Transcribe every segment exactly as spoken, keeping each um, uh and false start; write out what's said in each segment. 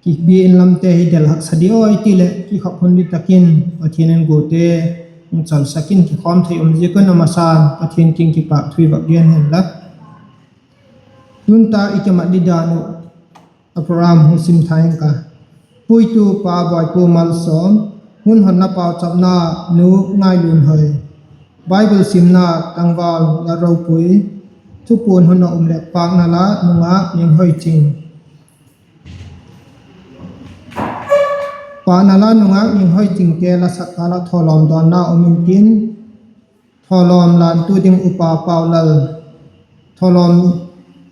Kibia in lamte hi del haksa di aw i ti leh, kikhop hun di tak in Pathian in guate hung chalsak in kikhawm thei um ziak un a masa'n Pathian kiang kipâk thu i vak gen hen la. Tun ta i kimat di dan uh a program hung sim thai ing ka. Puitu pa Boipu Malsawm, hun honna pauchapna Nu Ngailunhoi, Bible simna tangval La Ropui, thupuan hun a um leh pâkna la nungak Ninghoiching. Pâkna la nungak Ninghoichingte la sak kâl ah thawlawm dawnna um intin, thawlawm lantu ding Upa Paulal, thawlawm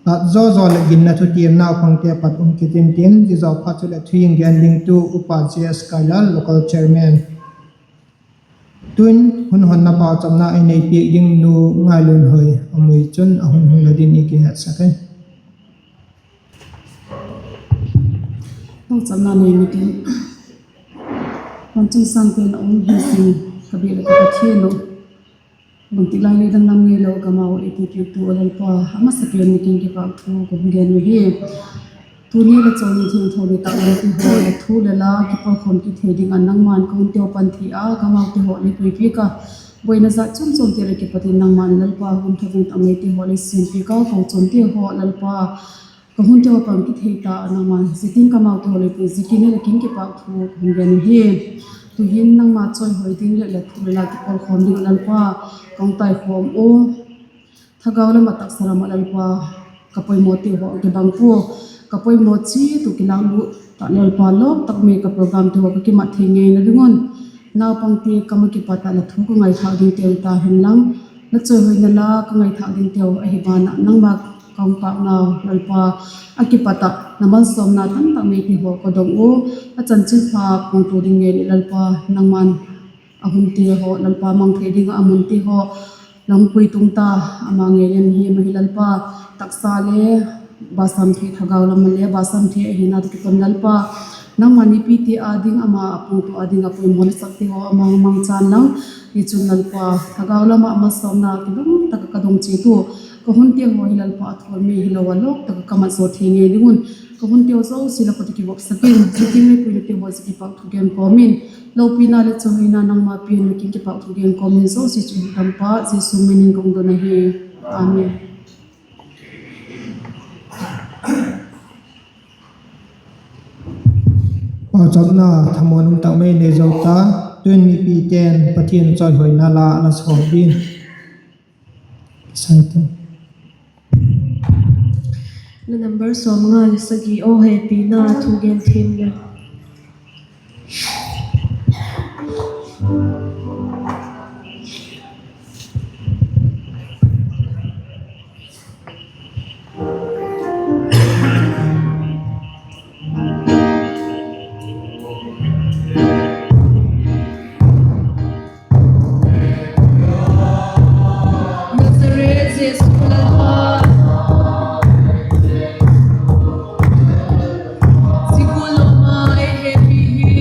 lat zaw zaw leh ginna thutiam naupangte pat um kit intin, zia zaw phat chuleh thu in gen dingtu Upa J S Kailal, local chairman. Tu'n hun honna pauchapna ei nei piak ding Nu Ngailunhoi a mui chun a hun hung la din i kihetsak e. Pauchapna nei ni tin, vansung sâng pen a um hi sin, ka biak leh ka Pathian uh, bangti lai leh dang lam ngeilo gamau ei puipiaktu a Lalpa, a masapen ni kiang kipâk thu ka hung gen uhi. Tuni la chawlni thiangtho ni tak lam ti haw la thu leh la kipawlkhawm kit thei ding ah nangma'n ka hunteu pan thei a, gamaute haw lei puipiak a, buaina zat chuam chuamte leh kipat in nangma'n Lalpa hun thavung tak neite haw lei siampiak a, kochuamte haw Lalpa, ka hunteu pan kit thei ta a nangma'n zia tin kamaute haw lei pui ziakin la kiang kipâk thu ka hung gen uhi. Tu'hin nangma chawihoi ding leh la thu leh la kipawlkhawm ding ah Lalpa, ka hung taikhawm u. Thagau lam ah taksa lam ah Lalpa, ka poimawte haw kibang pua, ka poimaw chiat uh kilâklut ta Lalpa, lawk tak mai ka programte haw ka kimat thei ngeina ding un, naupangte kam ah kipat ah la thu ka ngaithâk dingteu ta hen lang, la chawihoina la ka ngaithâk dingteu ahi ban ah nangma ka hung pâknau Lalpa, a kipat ah la malsawmna tamtak neite haw ka dong u, a chanchinpha puangtu ding ngei leh Lalpa, nangma'n a hunte haw Lalpa, mang thei ding ah a munte haw la hung pui tung ta, ama ngei lem hi ma hi Lalpa, taksa le basam thei, thagau lam ah le basam thei ahina tawh kiton Lalpa, nangma mipite â ding, ama a puangtu â ding ah poimaw la sakte haw ama hung mangchan lang, tichun Lalpa, thagau lam ah malsawmna kibang tak ah ka dong chiat u, ka hunte haw hi Lalpa, a thuam mi hilo a lawk tak ah ka mat zaw thei ngei ding un, ka hunteu zosia la khut ah kivopsak in, zia tin lei puinate haw zia kipâk thu gen kawm in, lopina leh chawihoina nangma pia'n la kiang kipâk thu gen kawm in, zosia chu hi Lalpa Jesu min in ka hung don ahi. Amen. Pauchapna thamuan um tak mai nei zo ta, tu'n mipite'n Pathian chawihoina la la sawm ding. La number sawmnga leh sagi, Aw Hepina, thugen thim le. Nazareth Jesu Lalpa, zia gual lam ah ei hepi hi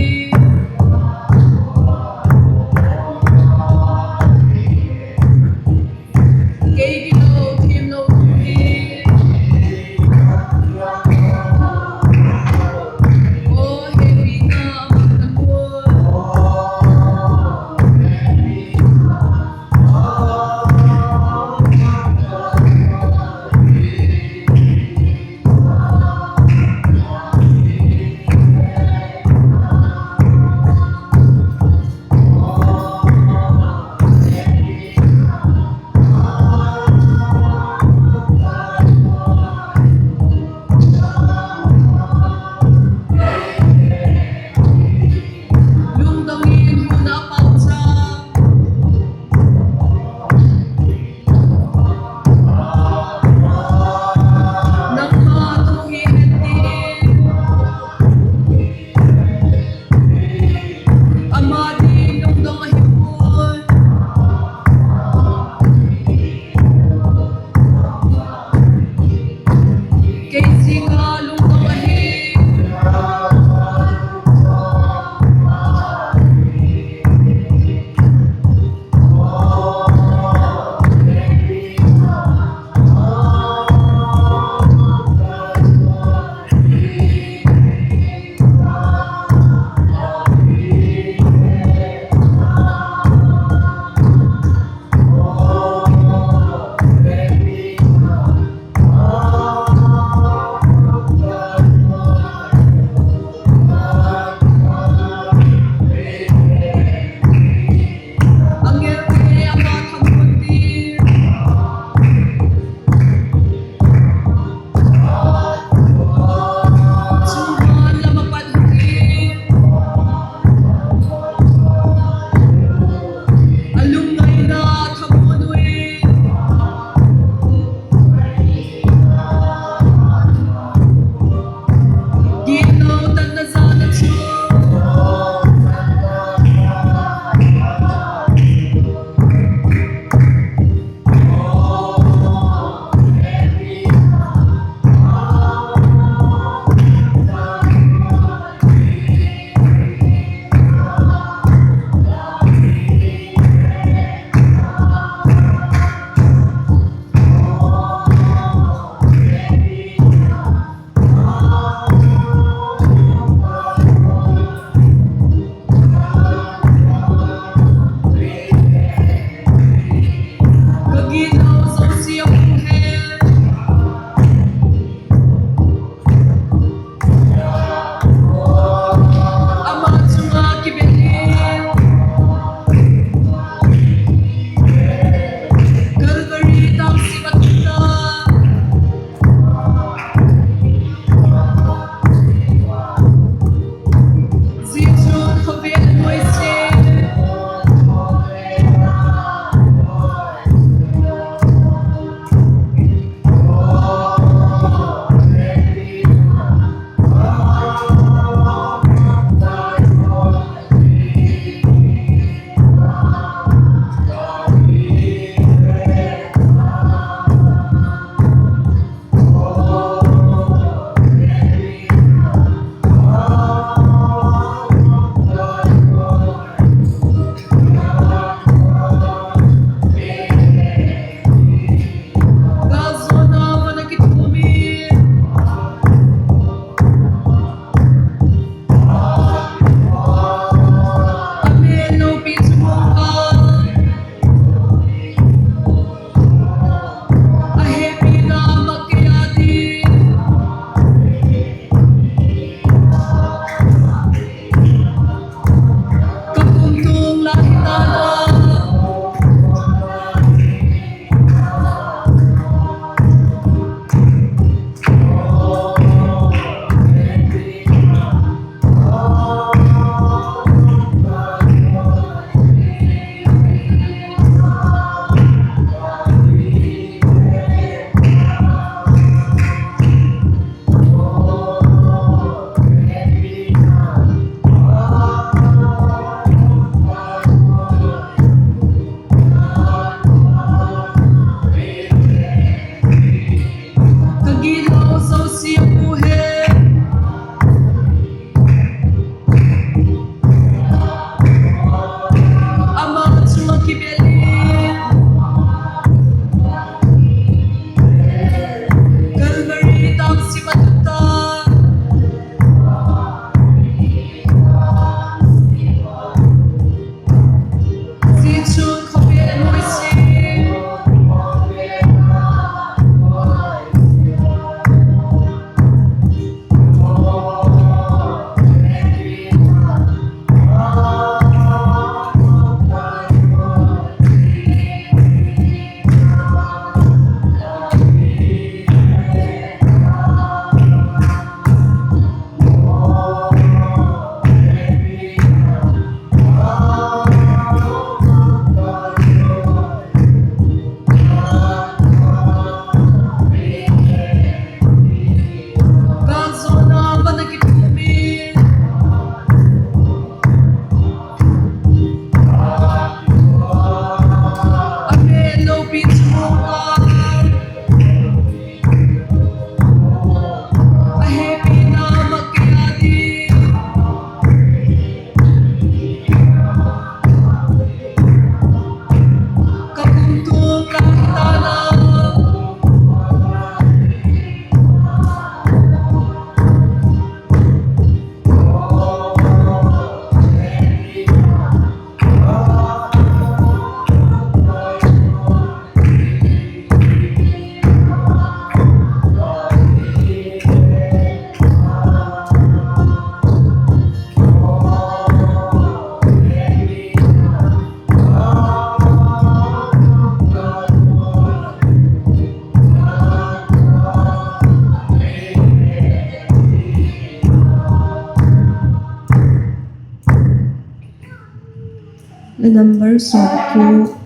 Le number sawm ku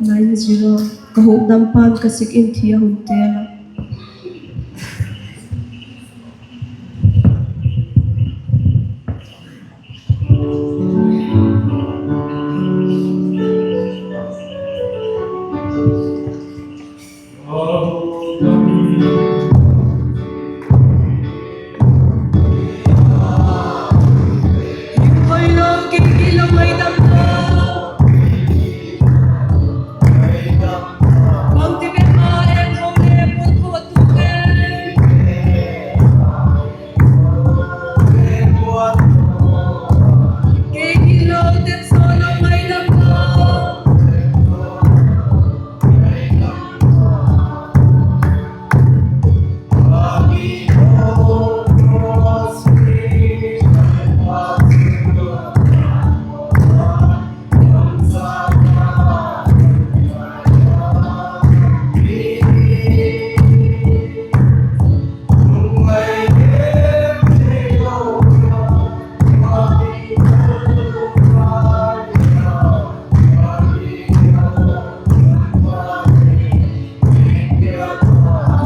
nine zero, ka hukdam pa'n ka sik in thi a hun tel a.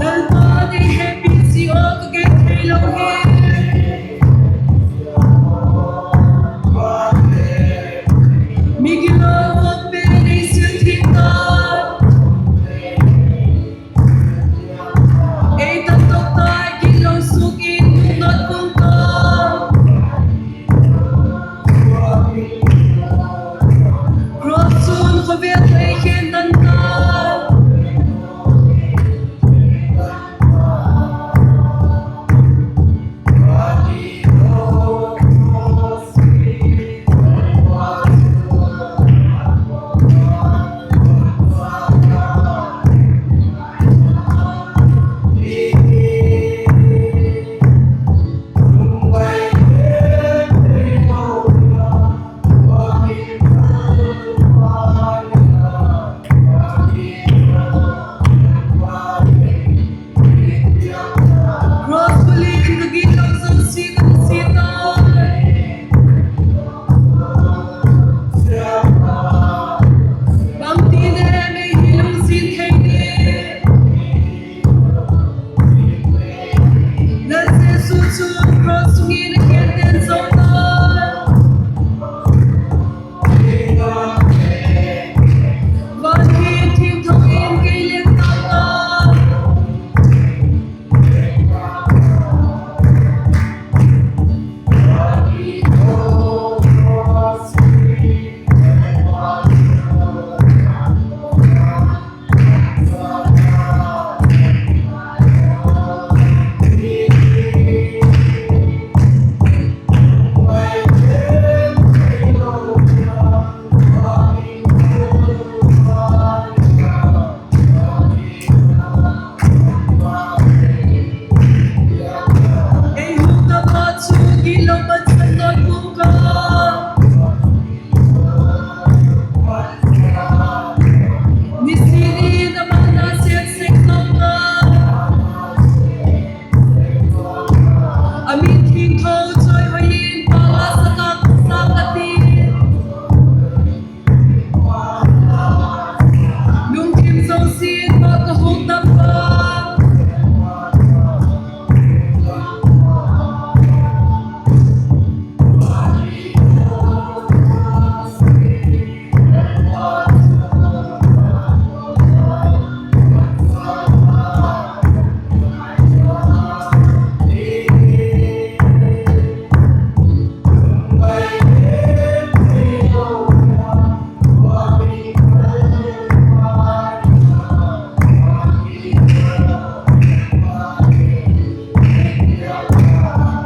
Lalpa, nei hepisi aw ka gen theilo hi. Migilo a pen ei sil thim ta. Ei tan tok ta, ei gitlo suk in nungnat pung ta. Cross chun khawvel ei khen dan ta. Cross pali in ka gitlo zosia ka nusia ta. Bangti le mei hi lungsiat thei ding. Lal Jesu chu cross sung in a khen den zo ta. Van hi thiangtho in kei leng ta ta. Ei hukdampa chu gitlo pansan nat pung ka. Nisin in ama na sep sek zong ka. A min thiangtho chawihoi in pâk la sak a, sak a ti. Lungthim zosia'n pâk ka hukdampa.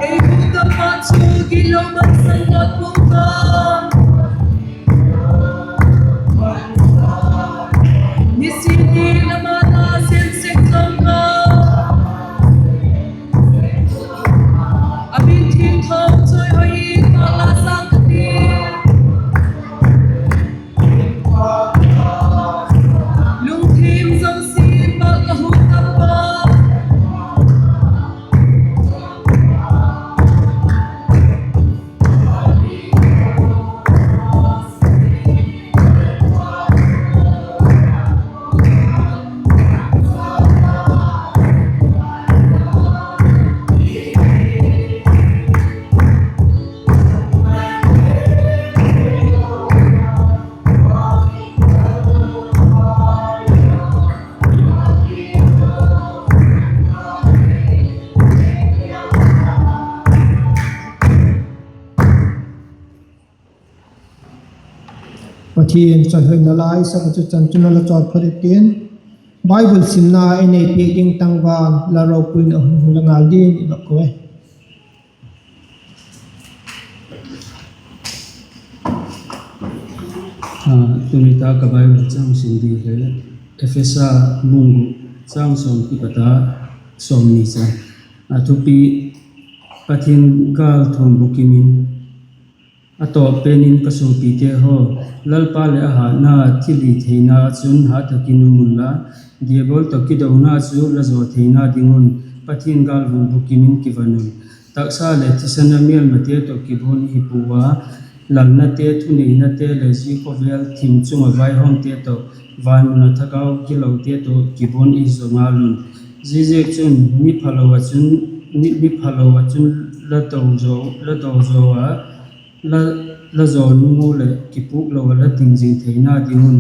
Ei hukdampa chu gitlo pansan nat pung ka. Nisin in ama na sep sek zong ka. A min thiangtho chawihoi in pâk la sak a ti. Lungthim zosia'n pâk ka hukdampa. Pathian chawihoina la i sak a chu chan chun a la chawl phot i tin, Bible simna i nei piak ding tangval la ropui in a hung la ngal dingin i va ko e. Tuni tak a Bible chang sim ding hi Ephesa bung guk, chang sawm kipat a sawmni chan. A thupi: Pathian gâl thuam bukim in. A tawp pen in, ka suapite haw, Lalpa leh a hatna thilhitheina ah chun hat tak in um unla, Diabol tawh kidona chu la zaw theina ding un Pathian gâl vun bukim in kivan un. Taksa leh thisan a mêlmate tawh kibuan i hi pua a, lalnate, thuneinate leh zia khawvel thim chung ah vaihawmte tawh, van mun ah thagau gilote tawh kibuan i hi zaw ngal un. Ziaziakchun, mi phalo ah chun, mi, mi phalo ah chun la do zaw, la do zaw a, la, la zaw nung u leh kipûk lo ah la ding zing theina ding un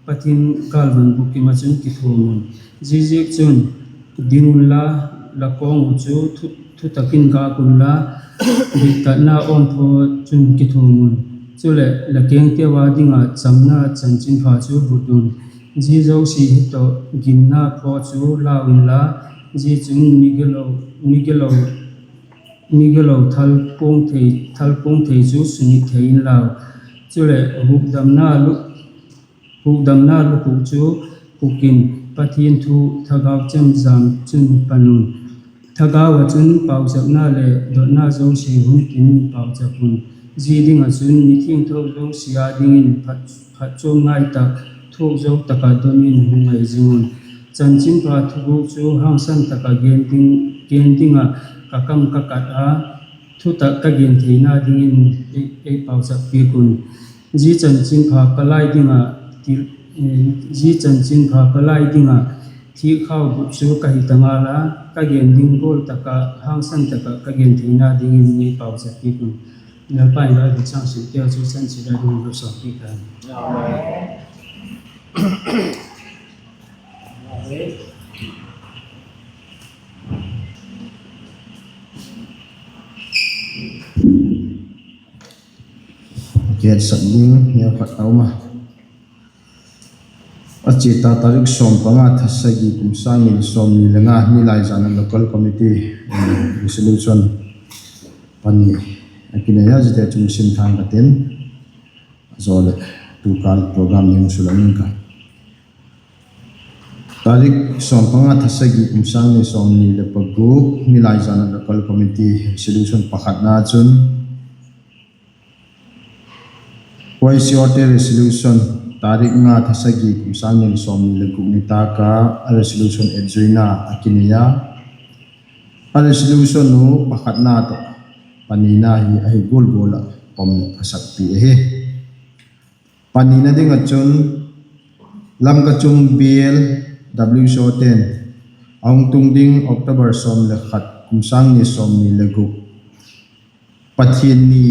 Pathian gâl vun bukim ah chun kithuam un. Ziaziakchun, ding unla, la kawng u chu thu, thutak in gâk unla, diktatna awmphaw chun kithuam un. Chuleh, la kengteu â ding ah chamna chanchinpha chu vut un. Zia zosia hi tawh ginna phaw chu lau inla, zia chun migilo, migilo, migilo thalpuang thei, thalpuang thei chu sumit thei inlau. Chuleh, hukdamna lu, hukdamna lukhuk chu puk in, Pathian thu thagau chemjam chun pan un. Thagau ah chun pauchapna leh dotna zosia hun tin pauchap un. Zia ding ah chun mithiangtho zosia â dingin phat, phatchuam ngai tak, thuak zo tak ah dom in hung ngai zing un. Chanchinpha thuguk chu hangsan tak ah gen ding, gen ding ah ka kam ka kat a, thutak ka gen theina dingin ei, ei pauchap piak un. Zia chanchinpha palai ding ah, ti, eh, zia chanchinpha palai ding ah thikkhau gup chu ka hi ta ngal a, ka gen ding gual tak ah hangsan tak ah ka gen theina dingin ei pauchap piak un. Lalpa in Bible chang simteu chu chan chia dingin lo sawmpiak ka. Kihetsak ding neukhat a um a. A chia ta, tarik sawm panga, tha sagi, kum sâng ni leh sawmni le nga, nilaizan a local committee, eh, resolution pani a kinei a, ziate chung sim thang ka tin, a zaw leh tukal program ding sulang ing ka. Tarik sawm panga, tha sagi, kum sâng ni sawmni leh paguk, nilaizan a local committee resolution pakhatna chun, Y C O te resolution, tarik nga, tha sagi, kum sâng ni leh sawmni leh guk nitâk a, a resolution etzuina a kinei a. A resolution u pakhatna tawh panina hi ahi gual gual ah pom leh phasakpi ahi. Panina ding ah chun, Lamka chung bial W C O te'n a hung tung ding October sawm le khat, kum sâng ni sawmni le guk, Pathian ni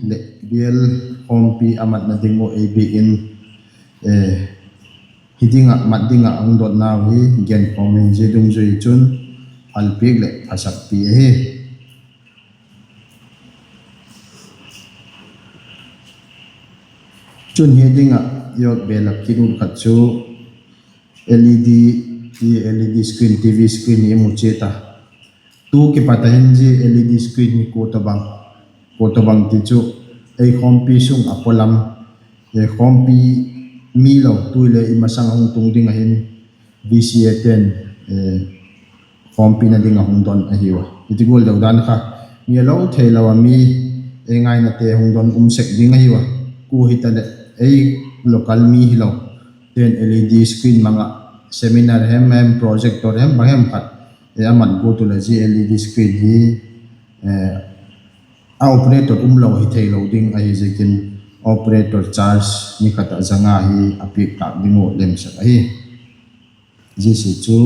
leh bial khawmpi a matna ding uh ei biak in, eh, hi ding ah mat ding ah a hung dotnau hi genkhawm in, zia dungzui chun phalpiak leh phasakpi ahi. Chun hi ding ah i awk belap kit ut khat chu L E D, L E D screen, T V screen hi i mu chiat a. Tu kipat a hin zia L E D screen hi kua tawhbang, kua tawhbang ti chu ei khawmpi sung a pawlam, ei khawmpi mi lo, tu leh i masang a hung tung ding a hin V C A te'n, eh, khawmpina ding a hung don ahiu a. Hiti gual deu dan kha mi a lo theilo a mi ei ngainate hung don um sek ding ahiu a. Kua hitaleh ei local mi hilo te'n L E D screen mang ah seminar hem hem, projector hem, bang hem khat, eh, a mat guat u leh zia L E D screen hi, eh, a operator umlo hi theilo ding ahi ziakin operator charge ni khat ah za nga hi a piak tâk ding uh lemsak ahi. Zia chu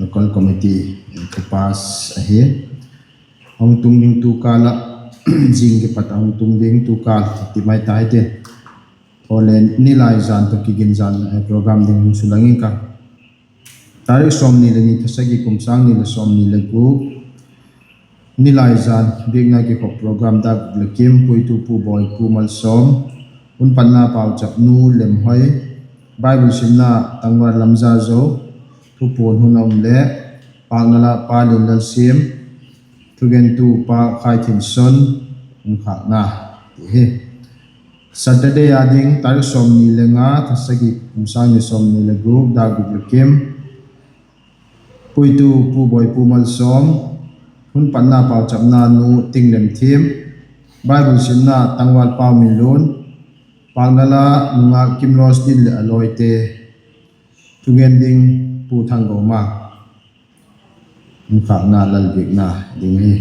local committee thu pass ahi. Hung tung ding tukâl ah, zing kipat a hung tung ding tukâl ti mai ta hitin, aw le nilaizan tawh kiginzan program ding hung sulang ing ka. Tarik sawmni le ni, tha sagi, kum sâng ni leh sawmni le guk, nilaizan biakna kikhop program, dak le kim, puitu Pu Bawipu Malsawm, Hun patna pauchapnu Lemhoi, Bible simna tangval Lamza Zo, thupuan hun a um leh, pâkna la Pa Linlalsiam, thugentu Pa Khaithinson, hun khâkna ti hi. Saturday a ding, tarik sawmni le nga, tha sagi, kum sâng ni sawmni le guk, dak guk le kim. Puitu Pu Boi Pu Malsawm, hun patna pauchapna Nu Tinglemthiam, Bible simna tangval Pau Minlun, pâkna la nungak Kimrosdin leh a lawite, thugen ding Pu Thanggoma, hun khâkna Lalbiakna ding hi.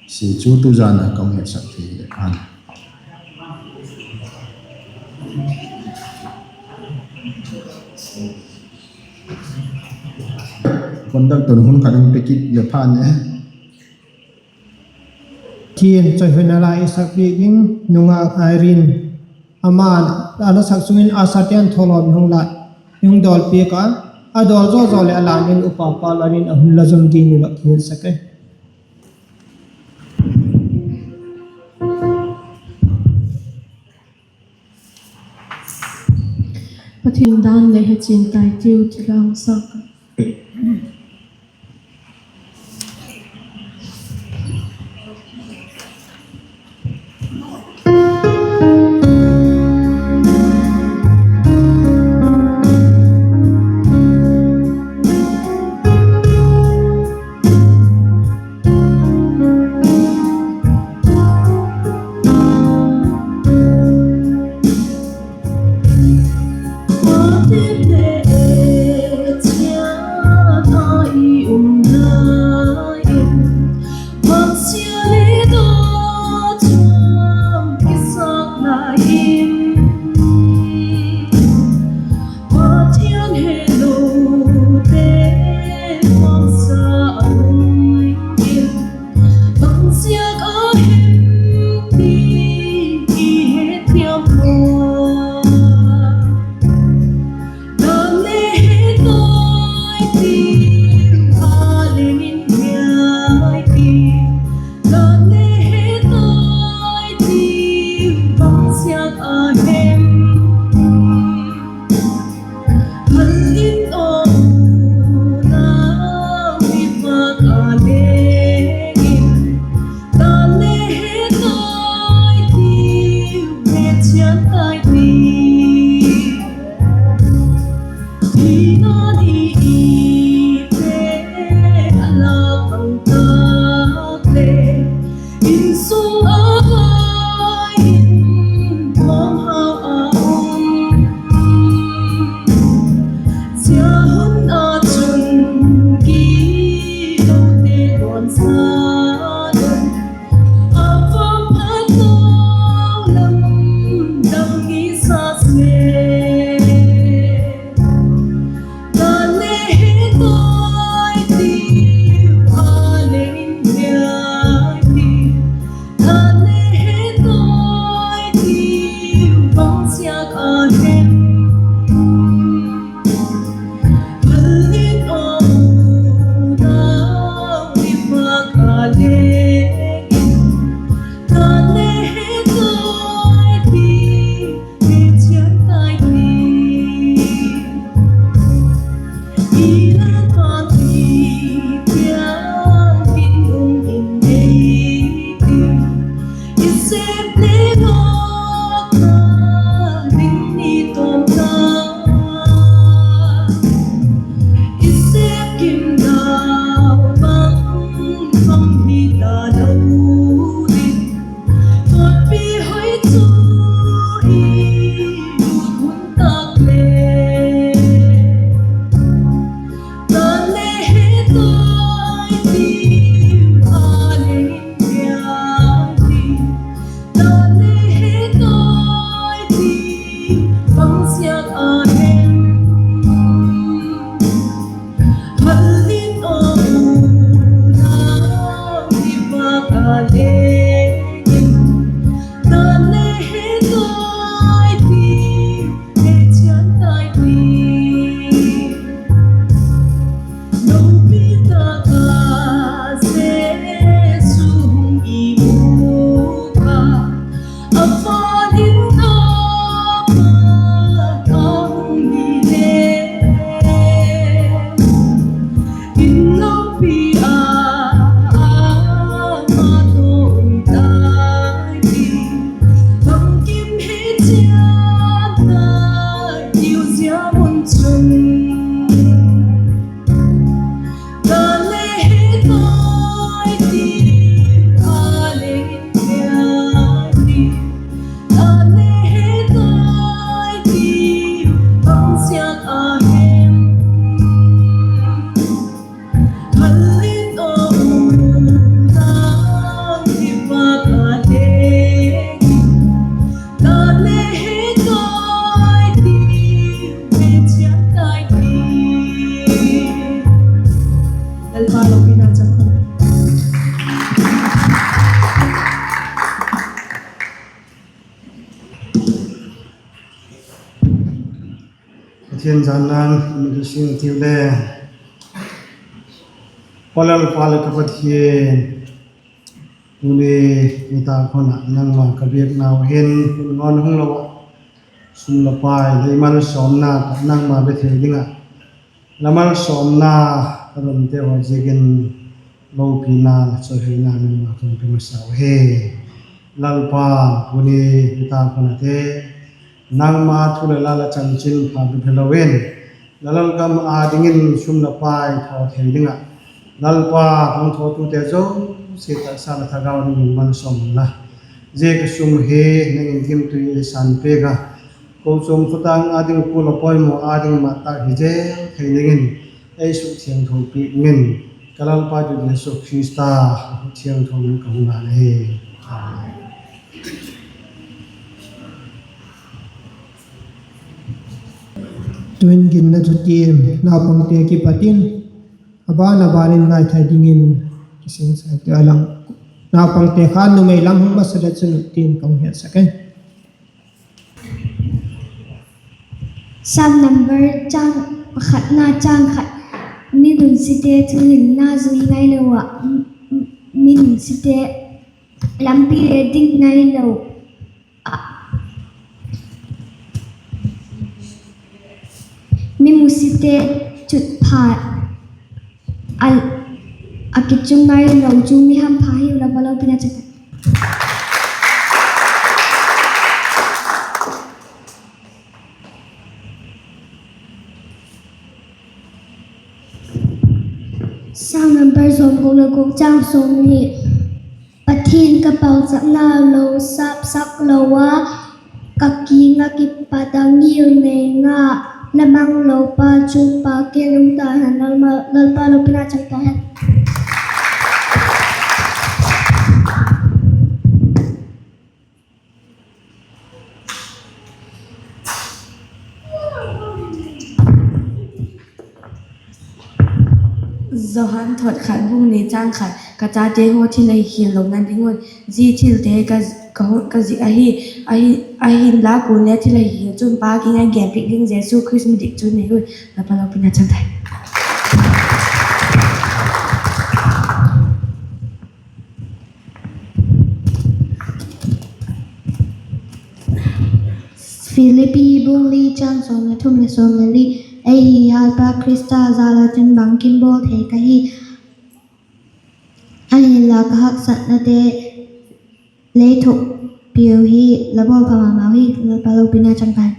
Zia chu tuzan a ka hung hetsak thei leh phan. Conductor hun khat hung pe kit leh phan e. Pathian chawihoina la i sakpiak ding nungak Irene, ama'n a la sak sung in a sate'n thawlawm hung la, hung dawl piak a, a dawl zaw zaw leh a la ding upa pa Larin a hun la zom ding i vak kihetsak e. Pathian dan leh hechian tai tiu ti la hung sak a. Pathian zanna'n i mit a sing tiu le. Aw Lalpa leh ka Pathian, tuni nitâk hun ah nangma ka biaknau hin hun ngawn hung lo ah, sum leh pai lei malsawmna tawh nangma bia thei ding ah, la malsawmna ka donte haw ziakin lopina leh chawihoina nangma tawh ka masa uhi. Lalpa, tuni nitâk hun ah te nangma thu leh la la chanchinpha bep hilo in, la lalgam â dingin sum leh pai thaw thei ding ah, Lalpa, hung thawtute zosia taksa leh thagau dingin malsawm inla, zia ka sum hi nang in gimtui ei sanpiak a, kochuam khawtâng â ding, kul a poimaw â ding mah tak hi zel thei dingin ei sukthiangthopiak in, ka Lalpa Jesu Khrista thiangtho min ka hung ngen ahi. Amen. Tuin ginna thutiam naupangte kipat in, a ban a ban in ngaithai dingin kisingsa te a lang. Naupangte kha numei lam hung masa le chun tin ka hung hiatsak e. Sam number châng pakhatna châng khat. Mi nunsite thuhilna zui ngailo ah, mi nunsite lampi le ding ngailo ah, mi musite chutpha a, a kichung ngailo chu mi hampha hi ula, Lalpa lopina chang tai. Sam number sawmguk le guk châng sawmni. Pathian ka pauchapna lo sapsak lo a, ka kiang ah kipat a ngilnei nga la mang lo pa chu pâk in um ta hen, Lalpa lopina chang ta hen. Johan thot khat bung ni châng khat, ka chate haw thil ahi khial lona ding un zia thilte ka, ka zik ahi, ahi, ahinla kuale thil ahi khial chun pâk in a gen piak ding Jesu Khrist min dik chun nei un, Lalpa lopina chang tai. Philippi bung li châng sawm le thum le sawm le li. Ei hihatpa Khrista jal ah chun bangkim bawl thei ka hi. Ahinla ka haksatnate lei thuak piau hi la bawl pha ma ma hi, Lalpa lopina chang tai.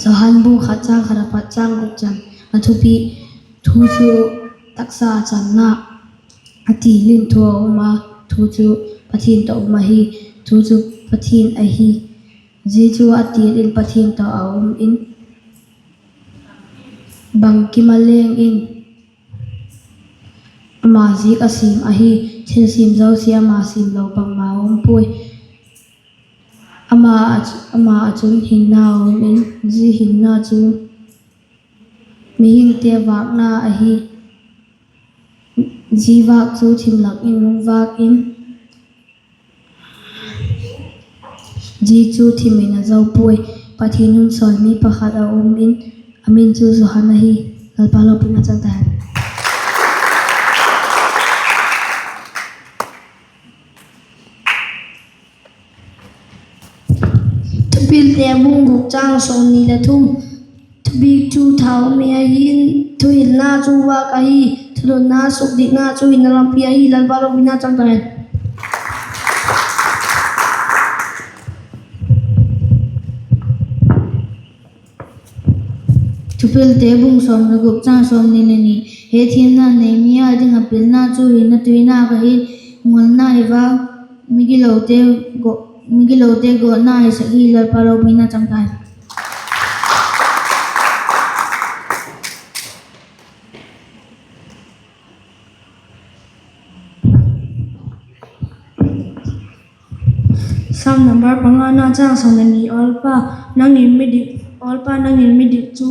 Johan bung khat châng khat apat châng guk chan. A thupi: Thu chu taksa a channa, a til in thu a um a, thu chu Pathian tawh um ahi, thu chu Pathian ahi. Zia chu a til in Pathian tawh a um in, bangkim a leng in ama zik a siam ahi. Thilsiam zosia ama siam lo bangma um puai. Ama, ama ah chun hinna um in, zia hinna chu mihingte vâkna ahi. Zia vâk chu thim lak in hung vâk in, zia chu thim in a zo puai. Pathian hun sawl mi pakhat a um in, a min chu Johan ahi. Lalpa lopina chang tai. Thupilte bung guk châng sawmni le thum. Thupiak chu thau mi ahi'n, thuhilna chu vâk ahi, thulunna sukdikna chu hinna lampi ahi. Lalpa lopina chang tai. Thupilte bung sawm le guk châng sawmni le ni. Hethiamna nei mi â ding ah pilna chu hinna tuina ahi, ngolna i vâk, migilote gawtna i sak hi. Lalpa lopina chang tai. Sam number pangana châng sawm le ni. Aw Lalpa, nang in midik Lalpa nang in midik chu,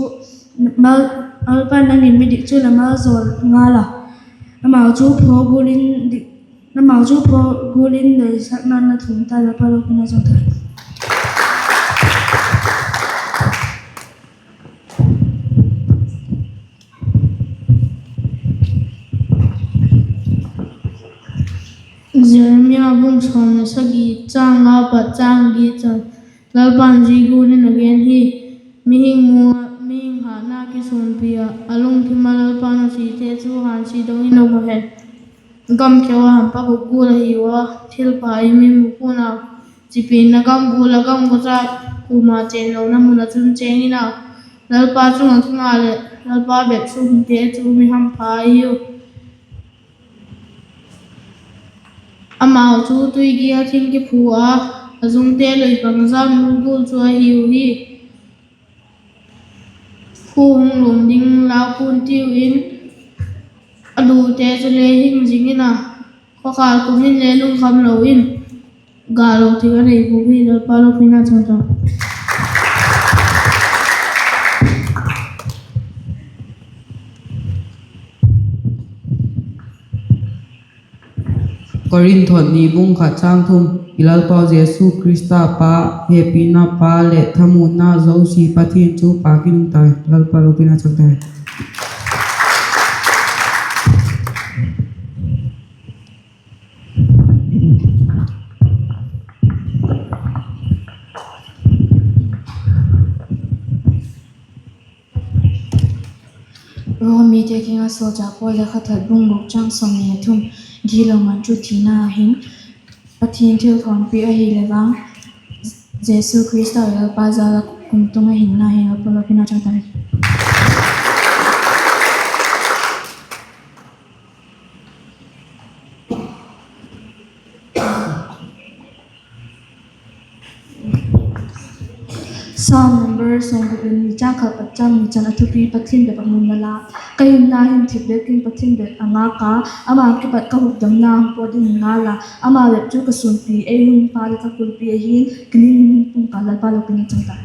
mal, Lalpa nang in midik chu la malzawl ngal a, amau chu phaw gual in dik, amau chu phaw gual in doisakna'n la thum ta, Lalpa lopina chang ta. Jeremiah bung sawm leh sagi, châng nga pat châng giat chan. Lalpa'n zia gual in a gen hi: Mihing mu ah, mihing hatna kisuanpi ah, a lungthim ah Lalpa nusite chu hânsia dong in um hen. Gam keu ah hampa bûk gual ahiu a, thilpha ei mi mu pua'n a, chipiakna gam gual ah gamgachâk, kuama chênlona mun ah chun chêng in a, Lalpa chung ah kinga leh Lalpa bep sukte chu mi hampha ahiu. Amau chu tuigia thim kiphu a, a zungte lui pang zam gual chu ahiu hi. Khua hung luang ding lau pua'n tiu in, a dute chule hing zing in a, khawkhâl kum in le lungkham lo in, ga lo thing a nei puau hi, Lalpa lopina chang ta. Korinth ni bung khat châng thum. I Lalpau Jesu Khrista Pa, hepina Pa leh thamuanna zosia Pathian chu pâk in um tai. Lalpa lopina chang tai. Romte kiang ah sawlchâk Paul lekhatha bung guk châng sawmni leh thum. Gilo man chu thina ahi'n, Pathian thilthawnpi ahile vang, Jesu Khrista Lalpa jal ah kumtuang a hinna hi, Lalpa lopina chang ta. Psalm number sawmguk leh ni, châng khat pat châng ni chan a thupi: Pathian bep ah mun la la, ka hinna hin thip bek in Pathian bep a ngâk a, ama kipat ka hukdamna hung pawt ding hi ngal a, ama bep chu ka suanpi, ei hun pa leh ka kulpi ahi'n, kiling in hung pung ka, Lalpa lopina chang ta.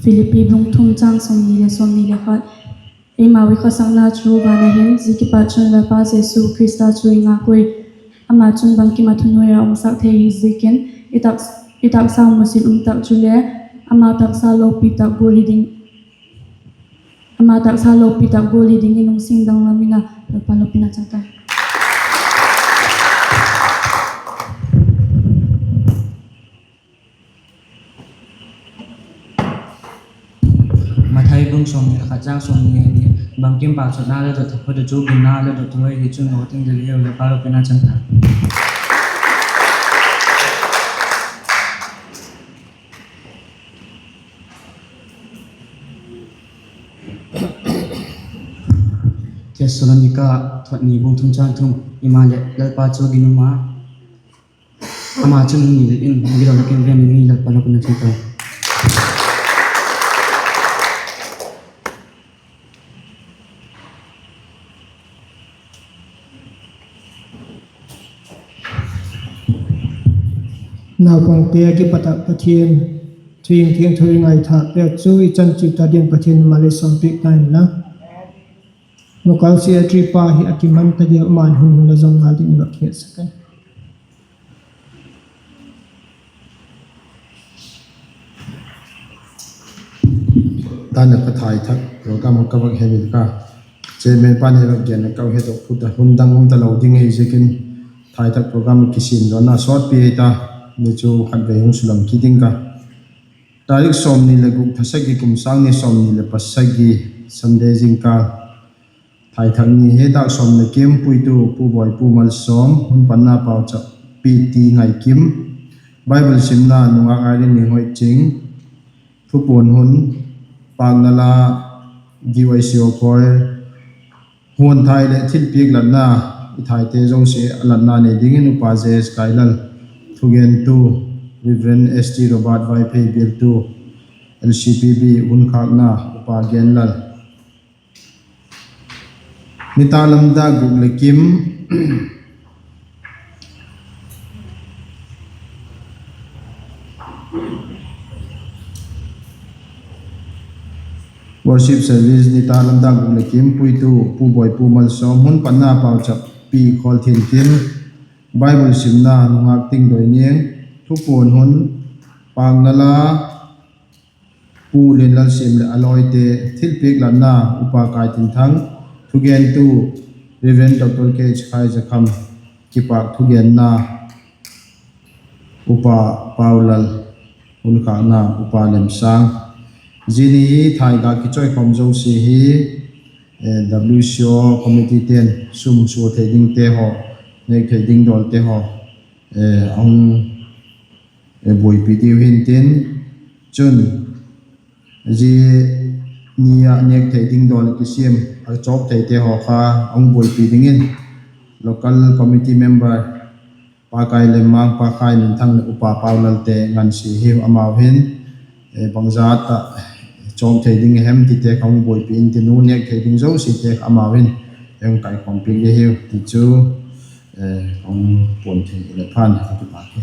Philippi bung thum châng sawmni leh sawmni leh khat. Eimau i khawsakna chu van ah hin, zia kipat chun Lalpa Jesu Khrista chu i ngâk ui. Ama chun bangkim ah thunuai a umsak thei hi ziakin, i tak, i taksa musit um tak chule, ama taksa lopi tak gual hi ding, ama taksa lopi tak gual hi dingin lungsiat dang lam in a, Lalpa lopina chang ta. Mathai bung sawmni leh khat châng sawmni leh ni. Bangkim pauchapna leh dot taphot chu ginna leh dot tui hi chun lo ding deu hi, Lalpa lopina chang ta. Thessalonika thot ni bung thum châng thum. Himaleh Lalpa chu ginum a, ama chun hung ngil in, gilo leh kivênna dingin Lalpa lopina chang ta. Naupangte a kipat ah Pathian thu thiangtho i ngaithâk pêk chu i chan chiu ta dingin Pathian malei sawmpiak ta inla. Local secretary pa hi a kiman ta diam, ama'n hun hun la zong ngal dingin va kihetsak in. Tana ka thaithak program ka vak hemil ka, chairman pa'n hi vak gen ka, u hetdok put a hun dang um talo ding ahi ziakin, thaithak program kisiamdawna sawtpi ahi ta, ni chu khatvei hung sulam kit ding ka. Tarik sawmni leh guk, tha sagi, kum sâng ni sawmni leh pasagi, Sunday zingkal. Thaithak ni hi dak sawm leh kim, puitu Pu Bawipu Malsawm, hun panna pauchap Pi T. Ngaikim, Bible simna Nungak Irene Ninghoiching, thupuan hun, pâkna la, D Y C O choir, huanthai leh thilpiak latna, i thaite zosia a latna nei dingin Upa J S Kailal, thugentu Reverend S T Robert, Vaiphei bialtu, L C P B hun khâkna Upa Genlal. Nitâk lam dak guk leh kim, worship service nitâk lam dak guk leh kim, puitu Pu Boipu Malsawm, hun panna pauchappi Khawlthintin, Bible simna nungak Tingdoiniang, thupuan hun pâkna la Pu Lianlalsiam leh a lawite, thilpiak latna Upa Kaitinthang, thugentu Reverend Doctor K H Khaizakham, kipâk thugenna Upa Paulal, hun khâkna Upa Lemsâng. Zia ni hi thai ga kichawikhawm zosia hi, eh, W C O committeete'n sum sua thei dingte haw, nêk thei ding dawlte haw, eh, a hung, eh, buaipi diu hintin, chun zia ni ah nêk thei ding dawl kisiam a chawk theite haw kha a hung buaipi dingin local committee member Pa Kailemmang, Pa Khaiminthang leh Upa Paulalte ngansia hiu, amau hin, eh, bangzat ah chawk thei ding a hem tite kha hung buaipi intin, nêk thei ding zosiate kha amau hin hung kaikhawmpiak ding hiu ti chu, eh, hung puan thei leh phan ka kipâk hi.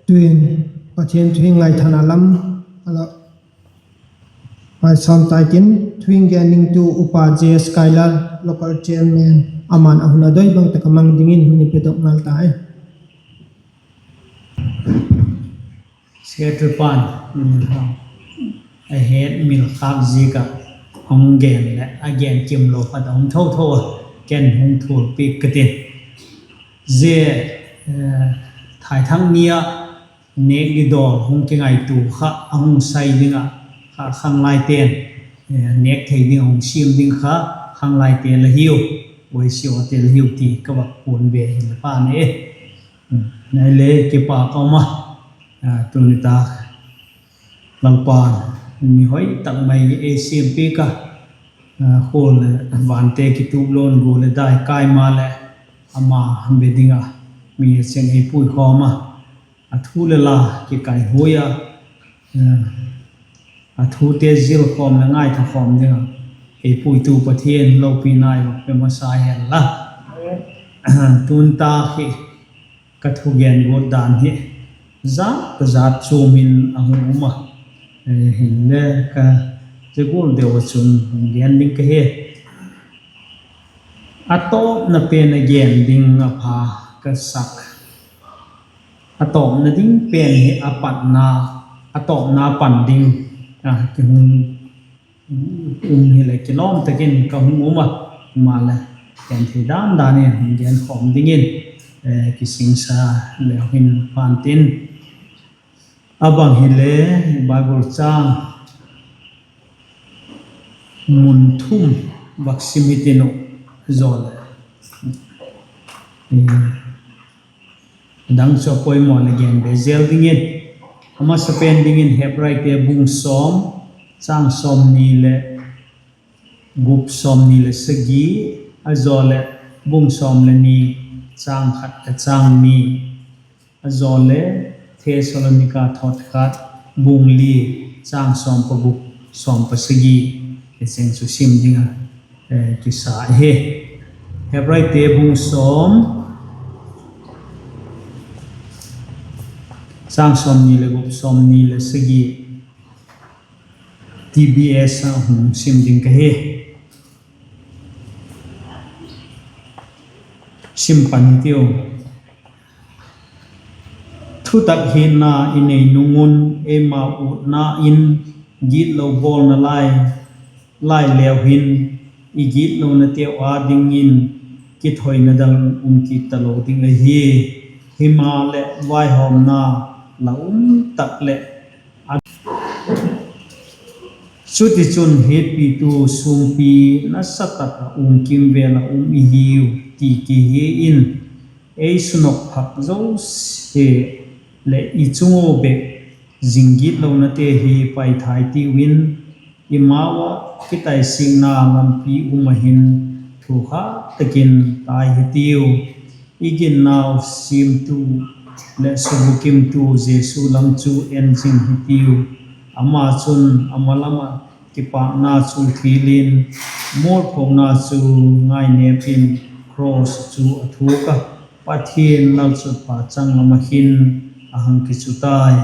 Tuin Pathian thu hing ngaithana lam a la ngaisawm tai tin, thu hing gen dingtu Upa J S Kailal, local chairman, aman a hun a doi bang tak a mang dingin hun i pedok ngal tai. Secretary pa'n a hetmil khâk ziak ah hung gen leh a gen kimlo khat a um tho tho a, ken hung thualpiak ka tin. Zia, eh, thaithak ni ah nêk ding dawl hung kingaitua kha a hung sai ding ah kha khanglaite'n, eh, nêk thei ding a hung siam ding kha khanglaite la hiu, Y C Ote la hiu ti ka vak puan be hi la pan e. Nai le kipâk a um a, tuni tak Lalpa'n mi hoi tak mai ei siampiak a, khua leh vante kitup lo'n gua leh dai kai maleh ama be ding ah mi a cheng ei puikhawm a, a thu leh la kikaihuai a, a thute zilkhawm leh ngaithakhawm ding ah ei puitu Pathian lopina i vak pe masa hen la. Tun tak hi ka thugen guat dan hi zat ka zat chuam in a hung um a, hinle ka zia gual deu ah chun hung gen ding ka hi. A tawpna pen a gen ding a pha ka sak. A tawpna ding pen hi a patna, a tawpna pan ding a ki hung um hileh kilawm tak in ka hung um a, himaleh genthei dan dan in hung genkhawm dingin kisingsa leu hin pan tin. A bang hile Bible châng mun thum vak sim hitin uh, zaw leh dang chu a poimaw leh gen be zel dingin, a masapen dingin Hebraite bung sawm, châng sawmni leh gup, sawmni leh sagi, a zaw leh bung sawm leh ni, châng khat leh châng ni, a zaw leh Thessalonika thawt khat, bung li, châng sawm pagup, sawm pasagi, i cheng chu sim ding a kisa ahi. Hebraite bung sawm, châng sawmni leh gup, sawmni leh sagi, T B S a hung sim ding ka hi. Sim pan hitiu. Thutak hetna i nei nung un eima utna in gitlo bawlna lai, lai leu hin i gitlonateu â dingin kithoina dang um kit talo ding ahi. Himaleh vaihawmna la um tak leh Chutichun, hetpitu sûmpi nasa tak ah um kimvêl ah um i hiu ti kihe in, ei sunok phak zosia leh i chung ua bek zing gitlonate hi paithai tiu in, i mau ah kitaisikna lampi um ah hin thukha tak in tai hitiu. I ginnau siamtu leh subukimtu Jesu lam chu en zing hitiu. Ama chun a ma lam ah kipâkna chu thil in, mualphona chu ngainêp in, cross chu a thuak a, Pathian lalchutpha changlam ah hin a hung kichu tai.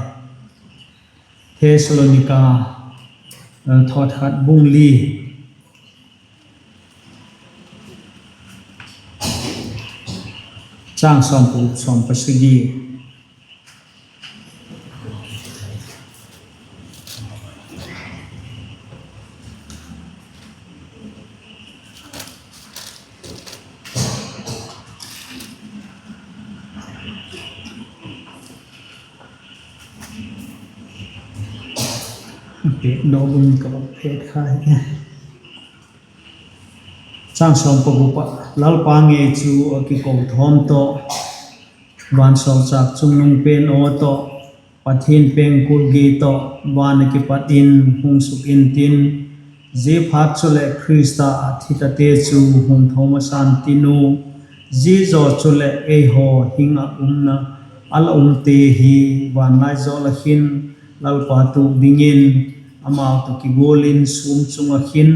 Thessalonika, eh, thawt khat bung li, chang sawm pa, sawm pasagi. Pêk dawk ding ka va pêk kha hi. Chang sawm pagup ah, Lalpa ngei chu a kiko thawm tawh, vansawlchâk chungnung pen aw tawh, Pathian pengkul gi tawh, van ah kipat in hung suk intin, ziaphat chuleh Khrista ah thi tate chu hung tho masa'n tin u, zia zaw chuleh eihaw hing ah umna a la umte hi vanlaizawl ah hin Lalpa tuak dingin amau tawh kigual in sûm chung ah hin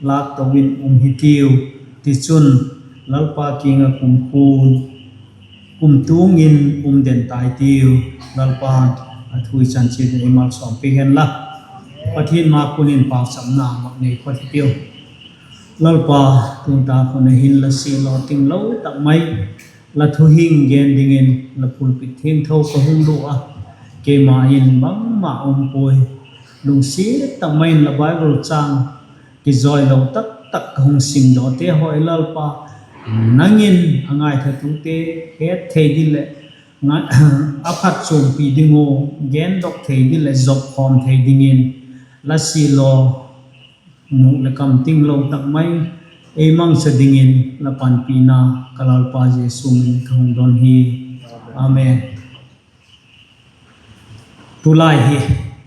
lâk to in um hitiu. Tichun, Lalpa kiang ah kumtuang in um den tai tiu. Lalpa'n a thu i chan chiat in ei malsawmpi hen la, Pathian ma kun in pauchapna mak nei phot hitiu. Lalpa, tun tak hun ah hin la siatlo tinglo tak mai, la thuhing gen dingin la pulpit thiangtho ka hung lût a, keima in bangma um puai. Lungsiat tak mai in la Bible châng kizawilo tak tak ka hung simdawte haw hi Lalpa, nang in a ngaithatute het thei ding leh a phatchuampi ding uh, gendok thei ding leh zopkhawm thei dingin la siatlo, mûk leh kam tinglo tak mai ei mangcha dingin la panpina ka Lalpa Jesu min in ka hung don hi. Amen. Tulai hi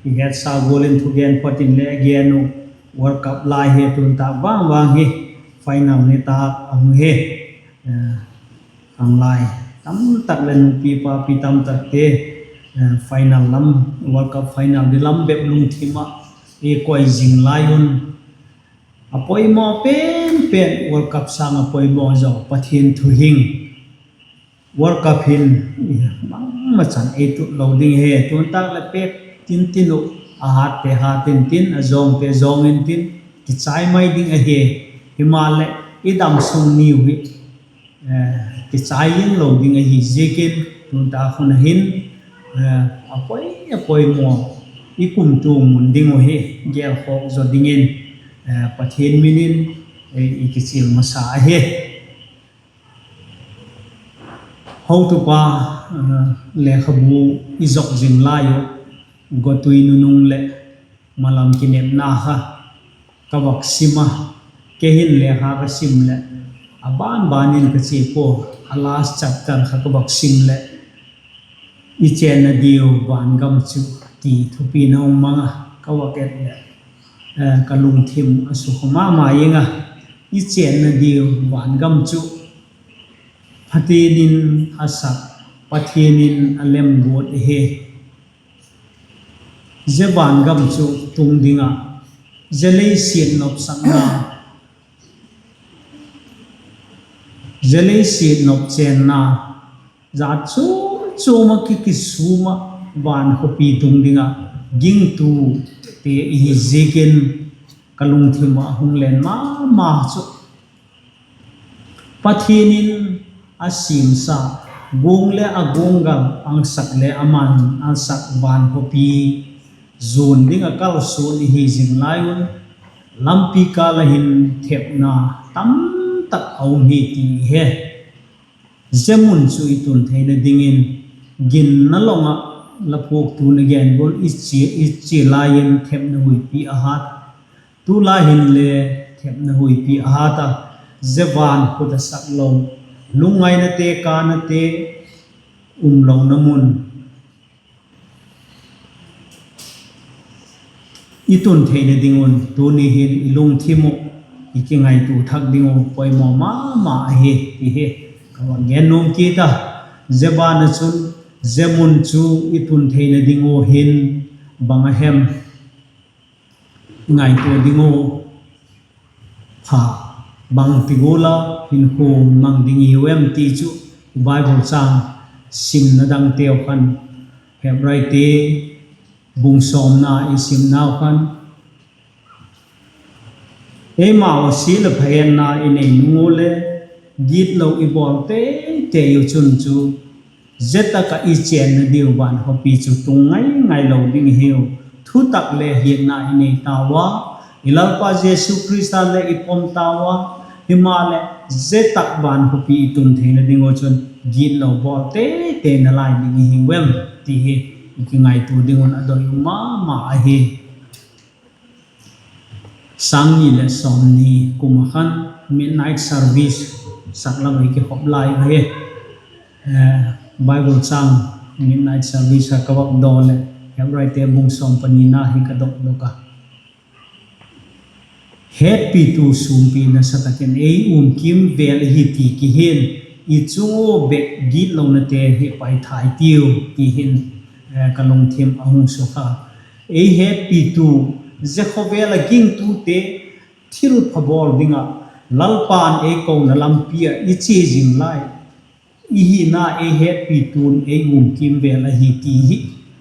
i hetsa gual in thugen phot in le gen uh, World Cup lai hi tun tak vang vang hi final ni tak a hung hi. Khanglai tamtak leh nupi papi tamtakte final lam, World Cup final ding lam bep lungthim ah i koi zing lai un, a poimaw pen pen, World Cup sâng ah poimaw zaw Pathian thuhing. World Cup hin bangma chan ei tut lo ding hi, tun tak leh pêk tin tin uh, a hâtte hât intin, a zawngte zawng intin, kichai mai ding ahi. Himaleh i damsung ni uh hi kichai in lo ding ahi ziakin, tun tak hun ah hin a poi, a poimaw, i kumtuang mun ding uh hi gelkhawk zaw dingin Pathian min in i kichial masa ahi. Hotupa lekhabu i zok zing lai uh, Gotui nunung leh Malam Kinepna kha ka vak sim a, kei hin lekha ka sim leh a ban ban in ka chia pua, a last chapter kha ka vak sim leh, I chênna diu van gam chu, ti thupina hung mang a, ka vak et leh ka lungthim a sukha ma ma ing a. I chênna diu van gam chu Pathian in a sak, Pathian in a lem guat ahi. Zia van gam chu tung ding ah, zia lei siat nopsakna, zia lei siat nop chênna, zat chuam chuam ah ki kisûm ah, van khawpi tung ding ah gingtute i hi ziakin, ka lungthim ah hung len ma ma chu Pathian in a siamsa, guang leh a guanggal, a sak leh a man a sak van khawpi zuan ding ah kalsuan i hi zing lai un, lampi kâl ah hin thepna tamtak a um hi ti he. Zia mun chu i tun theina dingin, ginna long ah la phuaktu na gen gual i chia lai in thepna huipi a hat. Tulai hinle thepna huipi a hat a, zia van khut a sak lo, lungngainate, kânate um lona mun i tun theina ding un tuni hin i lungthim uh i kingaitua thak ding uh poimaw ma ma ahi ti hi ka vak gen nuam kit a. Zia ban ah chun, zia mun chu i tun theina ding uh hin bang a hem? ngaitua ding uh, pha, bangti gual a hinkhua mang ding i hiu em ti chu, Bible châng simna dangteu khan, Hebraite bung sawmna i simnau khan, eimau a sia leh pha hetna i nei nung ua le, gitlo i bawl teitei u chun chu, zia tak ah i chênna diu van khawpi chu tung ngai ngai lo ding i hiu. Thutak le hiatna i nei tau a, i Lalpa Jesu Khrista le i pom tau a, himaleh zia tak van khawpi i tun theina ding uh chun gitlo bawl teitei nalai ding i hiu em ti hi i kingaitua ding un a doi um ma ma ahi. Sâng ni leh sawmni kum ah khan midnight service sak lam ah i kikhop lai ahi. Bible châng midnight service ah ka vak dawn leh, Hebraite bung sawm panina hi ka dok dok a. Hetpitu sûmpi nasa tak in ei um kîmvêl ahi ti kihin, i chung ua bek gitlonate hi paithâk i tiu ti hin, ka lungthim a hung sukha. Ei hetpitu, zia khawvel ah gingtute thilpha bawl ding ah Lalpa'n ei kona lampi ah i chia zing lai i hina ei hetpitu'n ei um kîmvêl ahi ti hi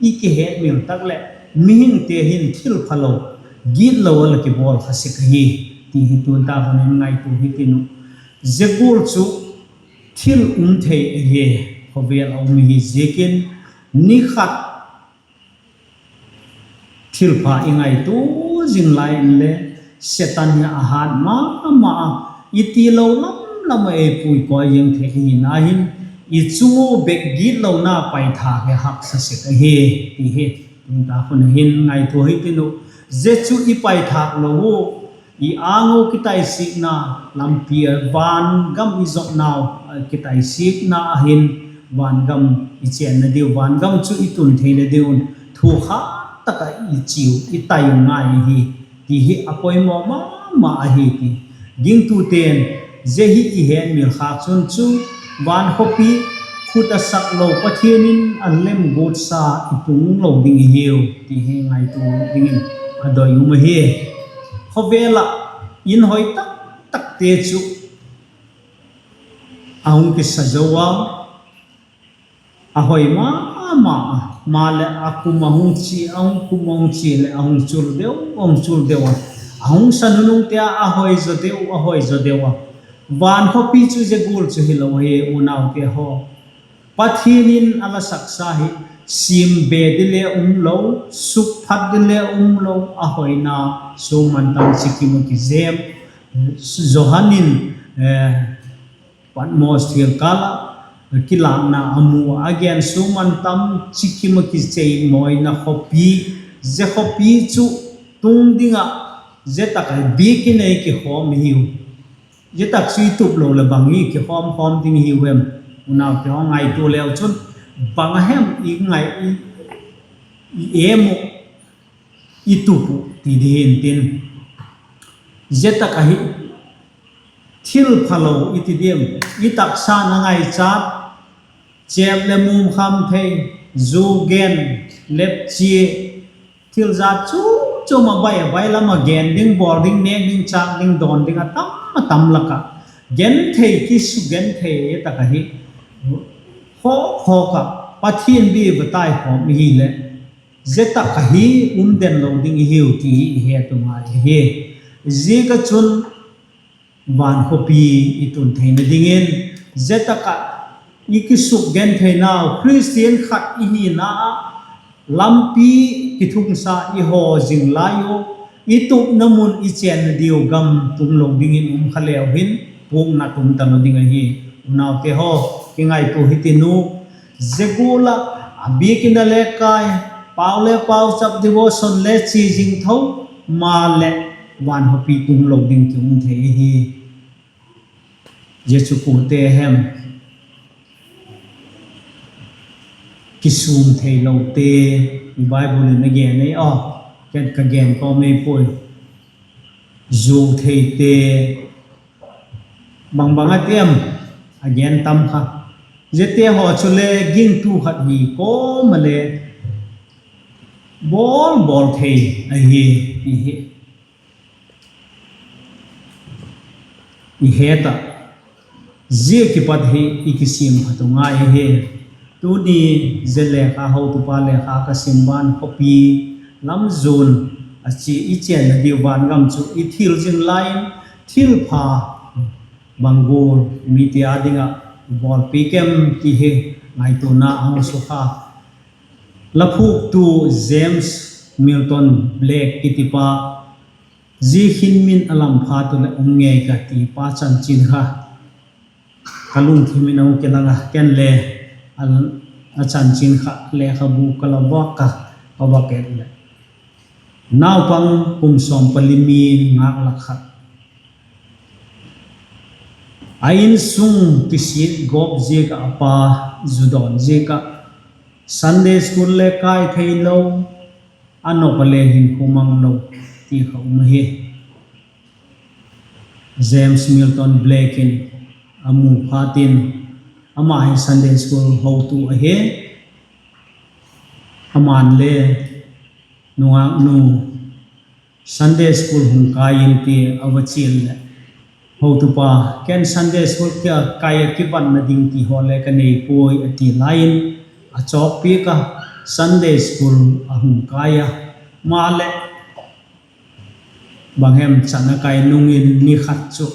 i kihetmil tak leh, mihingte hin thilphalo, gitlo a la kibawl kha sek ahi ti hi tun tak hun in ngaitua hitin uh. Zia gual chu thil um thei ahi, khawvel a um hi ziakin, ni khat thilpha i ngaitua zing lai inle, Setan hi a hat ma ma a, i tilo lam lam ah ei puikoi zing thei ahina hin, i chung ua bek gitlona paithâk hi haksa sek ahi ti hi tun tak hun hin ngaitua hitin uh. Zia chu i paithâk lo ua, i âng ua kitaisikna lampi ah, van gam i zotnau kitaisikna ah hin, van gam i chênna diu, van gam chu i tun theina ding un thukha tak ah i chiu, i tai u ngai ahi ti hi a poimaw ma ma ahi ti. Gingtute'n zia hi i hetmil khâk chun chu, van khawpi khut a sak lo Pathian in a lemguatsa i tung lo ding i hiu ti hi ngaitua dingin a doi um ahi. Khawvel ah in hoi tak takte chu a hung kisa zo a, a hoi ma ma a, maleh a kum a hung chia, a hung kum a hung chia leh a hung chul deu, a hung chul deu a, a hung sa nunungte a a hoi zaw deu, a hoi zaw deu a. Van khawpi chu zia gual chu hilo ahi unaute haw. Pathian in a la saksa hi, siam be ding le um lo, sukphat ding le um lo, a hoina suang mantam chikim ah kizem. Johan in Patmos thilkâl ah kilâkna a mu a, a gen suang mantam chikim ah kichei mawina khawpi, zia khawpi chu tung ding ah, zia tak ah biakin ei kikhawm i hiu. Zia tak chu i tup lo leh bang i kikhawm khawm ding i hiu em? Unaute haw, ngaitua leu chun, bang a hem i ngai, i em uh, i tup uh ti ding hi'ntin. Zia tak ahi, thilphalo i ti diam, i taksa'n a ngaichat, chêp leh mumkham thei, zu gen, lepchia, thil zat chuam chuam a bai a bai lam ah gen ding, bawl ding, nêk ding, châk ding, dawn ding a tam a tam lak ah, genthei, kisukgenthei tak ahi, khawk khawk ah Pathian bia va taikhawm i hileh, zia tak ahi, um den lo ding i hiu ti i het u ngai ahi. Ziak ah chun, van khawpi i tun theina dingin, zia tak ah i kisukgentheinau Khristian khat i hina ah lampi kithungsa i haw zing lai u, i tupna mun i chênna diu gam tung lo dingin um kha leu hin, pukna tum talo ding ahi. Unaute haw, kingaitua hitin u, zia gual ah a biakin a le kai, pau le pauchap, devotion le chia zing tho, maleh van khawpi tung lo ding ki um thei ahi. Zia chu kuate hem? Kisûm theilote, i Bible in a gen ei a, ken ka gen kawm ei puai. Zuau theite, bang bang a ti em? A gen tam kha. Ziate haw chule gingtu khat hi kawm a le bawl bawl thei ahi, ti hi. i het ah, zia kipat hi i kisiam phat u ngai ahi. Tuni zia lekha, hotupa lekha ka sim ban khawpi lam zuan a chia i chênna diu vangam chu i thil zing lai in, thilpha bang gual mite â ding ah bawlpiak em ti hi ngaituana a hung sukha. La phûktu James Milton Blake kitipa, zia hin min a lam phat u leh um ngei ka ti pa chanchin kha ka lungthim in a hung kilang a, ken le a chanchin kha lekhabu ka la vak a, ka vak et leh, naupang kum sawm pali mi ngâk lak khat, a insung kisiat gawp ziak ah, a pa zu dawn ziak ah, Sunday school le kai theilo, a nop a le hinkhua mang lo ti kha um ahi. James Milton Blake in a mu phat in, ama hi Sunday school hotu ahi. Ama'n le, nungâknu, Sunday school hung kai in, ti a va chial leh, hotupa, ken Sunday school kai a kivanna ding ti haw le ka nei puai, a ti lai in, a chawkpiak a, Sunday school a hung kai a. Maleh, bang hem, chan a kai nung in ni khat chu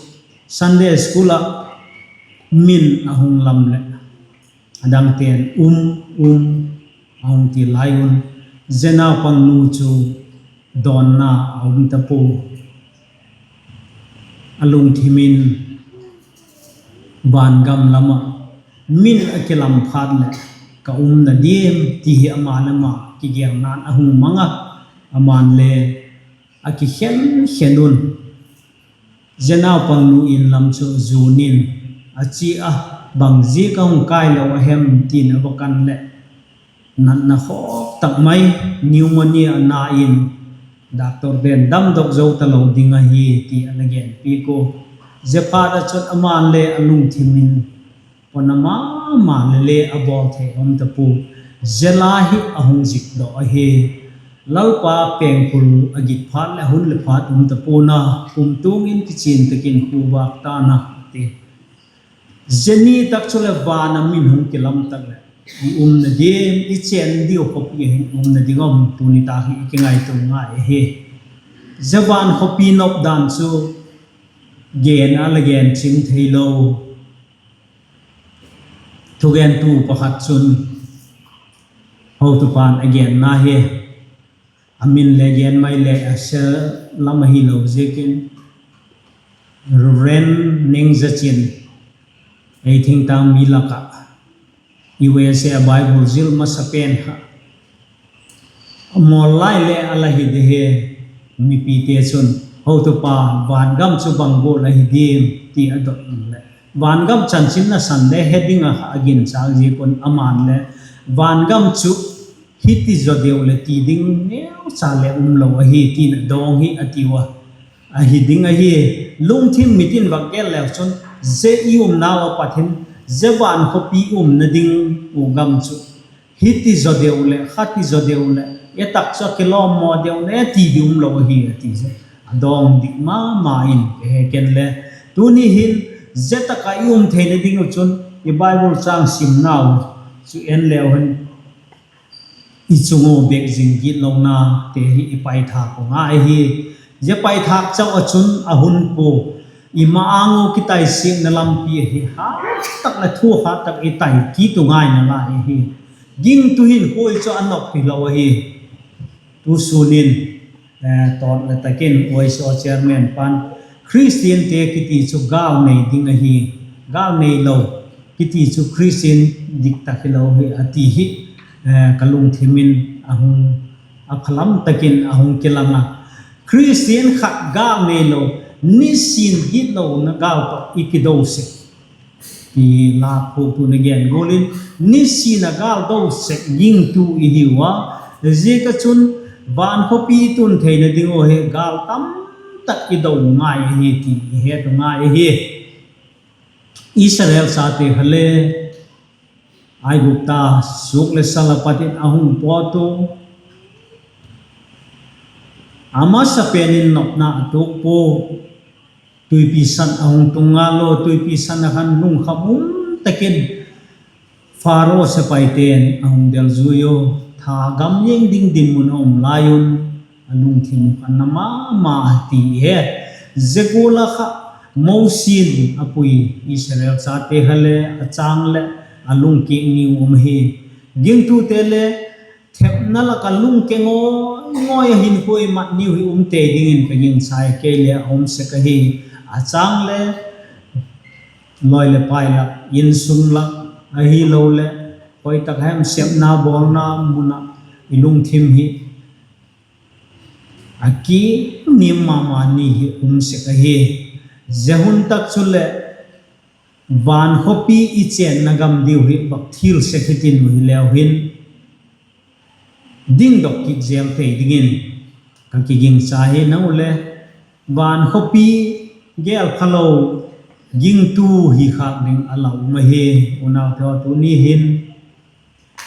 Sunday school ah min a hung lam leh, a dangte'n um, um, a hung ti lai un, zia naupangnu chu dawnna a um ta pua. A lungthim in vangam lam ah min a kilam phat leh ka umna diam ti hi ama le ama kigelna'n a hung mang a, ama'n le a kikhen khen un, zia naupangnu in lam chu zuan in a chia a, bang ziak a hung kai lo a hem ti'n a va kan leh, natna khawk tak mai, pneumonia a na in, doctorte'n damdok zo talo ding ahi ti a la genpiak ua. Ziaphat ah chun ama'n le a lungthim in pona ma ma le le a bawl thei um ta pua. Zia la hi a hung zikdok ahi. Lalpa pengkul a git phat leh hun leh phat um ta pua'n a, kumtuang in kichian tak in khuvâk ta'n a ti. Zia ni tak chuleh van a min hung kilam tak leh, i umna diam, i chên diu khawpi ah hin umna ding um, tuni tak hi i kingaitua ngai ahi. Zia van khawpi nop dan chu gen a la gen chim theilo. Thugentu pakhat chun, hotupa'n a genna hi, a min le gen mai le a sel lam ahilo ziakin, Reverend Neng Za Chin, ei thingtang mi lak ah, U S A Bible zil masa pen kha, a mawl lai le a la hi di hi. Mipite chun, hotupa, vangam chu bang gual ahi diam ti a dot leh, vangam chanchin nasan le he ding ah kha a ginchâk ziak un ama'n le, vangam chu hiti zaw deu leh ti ding neucha le umlo ahi ti'n a dawng hi a tiu a. Ahi ding ahi, lungthim mit in vak gel leu chun, zia i umnau a pat hin, zia van khawpi umna ding u gam chu hiti zaw deu leh, khati zaw deu leh, e tak chu a kilawmmaw deu leh ti ding umlo ahi a ti chu a dawng dik ma ma in ka he ken le. Tuni hin, zia tak ah i um theina ding uh chun i Bible châng simnau chu en leu hin, i chung ua bêk zing gitlonate hi i paithâk u ngai ahi. Zia paithâk chau ah chun a hun pua, i ma-âng ua kitaisiakna lampi ahi, hat tak leh thu hat tak i tai kit u ngaina lai ahi. Gingtu hinkhua chu a nop hilo ahi. Tu sûn in, tawt le tak in Y S O chairman pa'n, Khristiante kiti chu gâl nei ding ahi, gâl neilo kiti chu Khristian dik tak hilo hi a ti hi, ka lungthim in a phalam tak in a hung kilang a. Khristian khat gâl neilo, nisin gitlona gâl tawh i kido sek, ti lâkphuaktu'n a gen gual in, nisin a gâl do sek gingtu i hiu a. Ziak ah chun, van khawpi i tun theina ding ua hi gâl tamtak i do ngai ahi ti i het u ngai ahi. Israel chate kha le Aigupta suak leh sal a pat in a hung pawt u, a masapen in nopna a tuak pua. Tuipi san a hung tung ngal u, tuipi san ah khan lungkham um tak in Pharaoh sepaite'n a hung delzui u, tha gam ing ding dinmun a um lai un, a lungthim uh kha na ma ma a ti e. Zia gual ah kha Mosi'n a pui Israel chate kha le a châng leh a lungkiak niu um ahi. Gingtute le thepna lak ah lungke ngawi ngawi a hinkhua i mat niu hi um tei dingin ka gingchai, kei le a um sek ahi. A châng le lawi leh pai lak, insung lak, ahiloleh hoi tak hem sepna bawlna mun ah i lungthim hi a kinim ma ma ni hi um sek ahi. Zia hun tak chuleh van khawpi i chênna gam diu hi vak thil sek hitin u hileu hin, dingdok kit zel thei dingin ka kigingcha hi. Nang u le van khawpi gel phalo gingtu hi khâk ding a lau um ahi. Unaute haw, tuni hin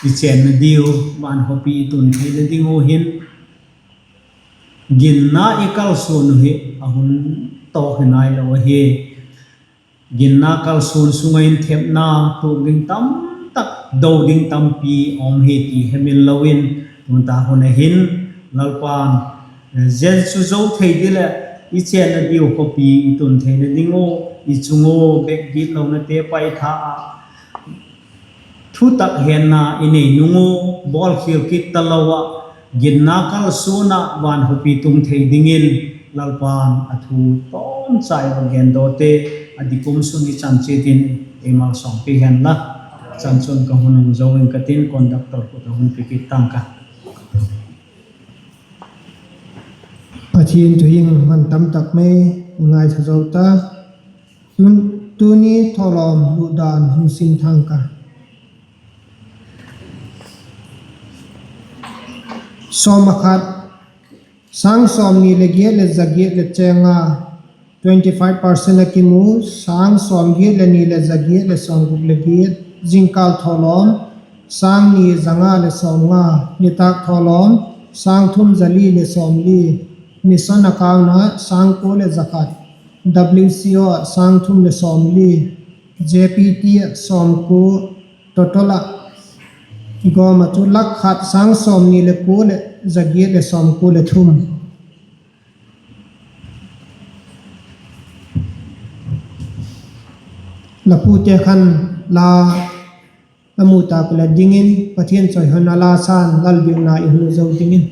i chênna diu van khawpi i tun theina ding u hin ginna i kalsuan uh hi a hun tawk hi nailo ahi. Ginna kalsuan sung ah in thepna tuak ding tamtak, do ding tampi a um hi ti hemil lo in, tun ta hun ah hin Lalpa'n, zia chu zo thei ding leh i chênna diu khawpi i tun theina ding u, i chung ua bêk gitlonate paitha ah thutak henna i nei nung u, bawlkhial kit talo ah, ginna kalsuan ah van khawpi tung thei dingin Lalpa'n a thu tawmchai va gendawte a dik um sun i chan chiat in ei malsawmpi hen la. Chan chun ka hun hung zo ing ka tin, conductor khut a hun pe kit tang ka. Pathian thu hing man tamtak mai i ngaitha zo ta. Tun, tuni thawlawm lutdan hung sim thang ka. Sawm a khat, sâng sawmni leh giat leh za giat leh cheng nga, twenty five percent a kimu, sâng sawmgiat leh ni leh za giat leh sawmguk leh giat, jingkal thawlawm, sâng ni za nga leh sawmnga, nitâk thawlawm, sâng thum za li leh sawmli, mission account ah sâng kua leh za khat, W C O ah sâng thum leh sawmli, J P T ah sawmkua, total ah i gawm ah chu lak khat sâng sawmni leh kua leh za giat leh sawmkua leh thum. La pute khan la la mu ta ka la dingin, Pathian chawihoi na la san lalbilna i hun zo dingin.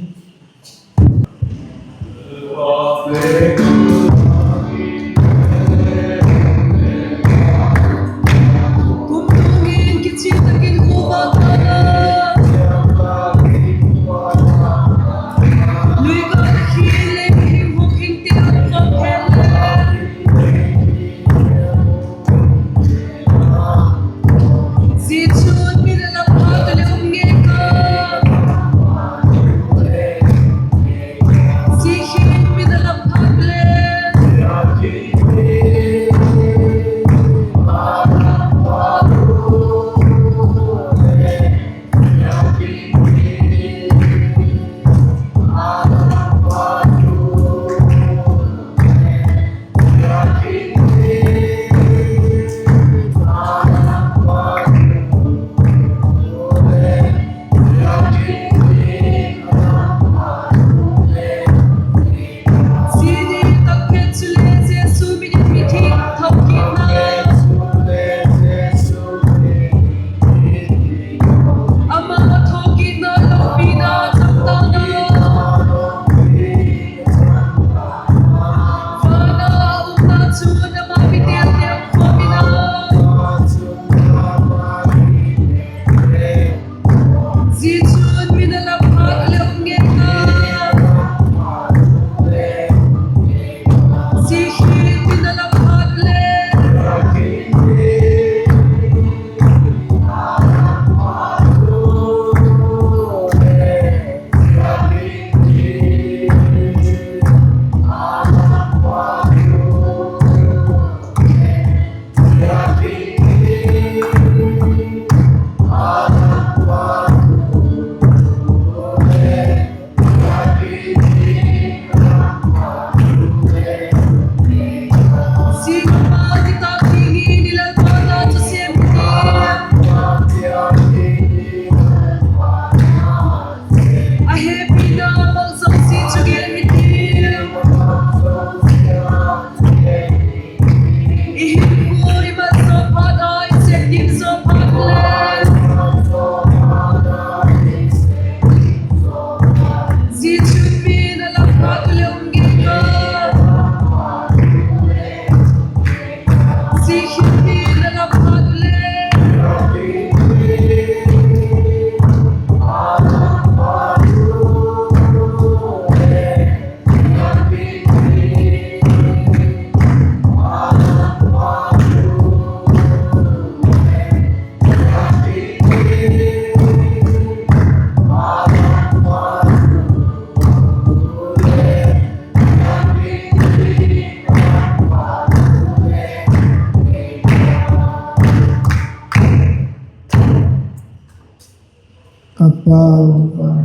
Pau, pau.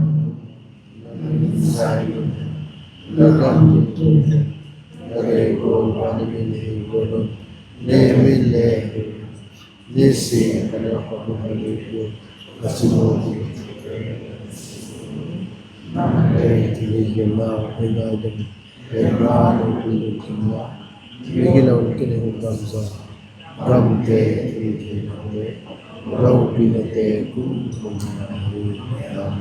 La min sa in, la gam tun hen, la lei gual a min hi gual un, le min le hi, ni si ka le khop ma le hi, ka si mo ti. Ei ti hi na, ei na ding, ei na lo ti lo ti na, mi ki lo ki le hu gam za, gam te ti ti na le, lo ki le te ku ku na hi, gam.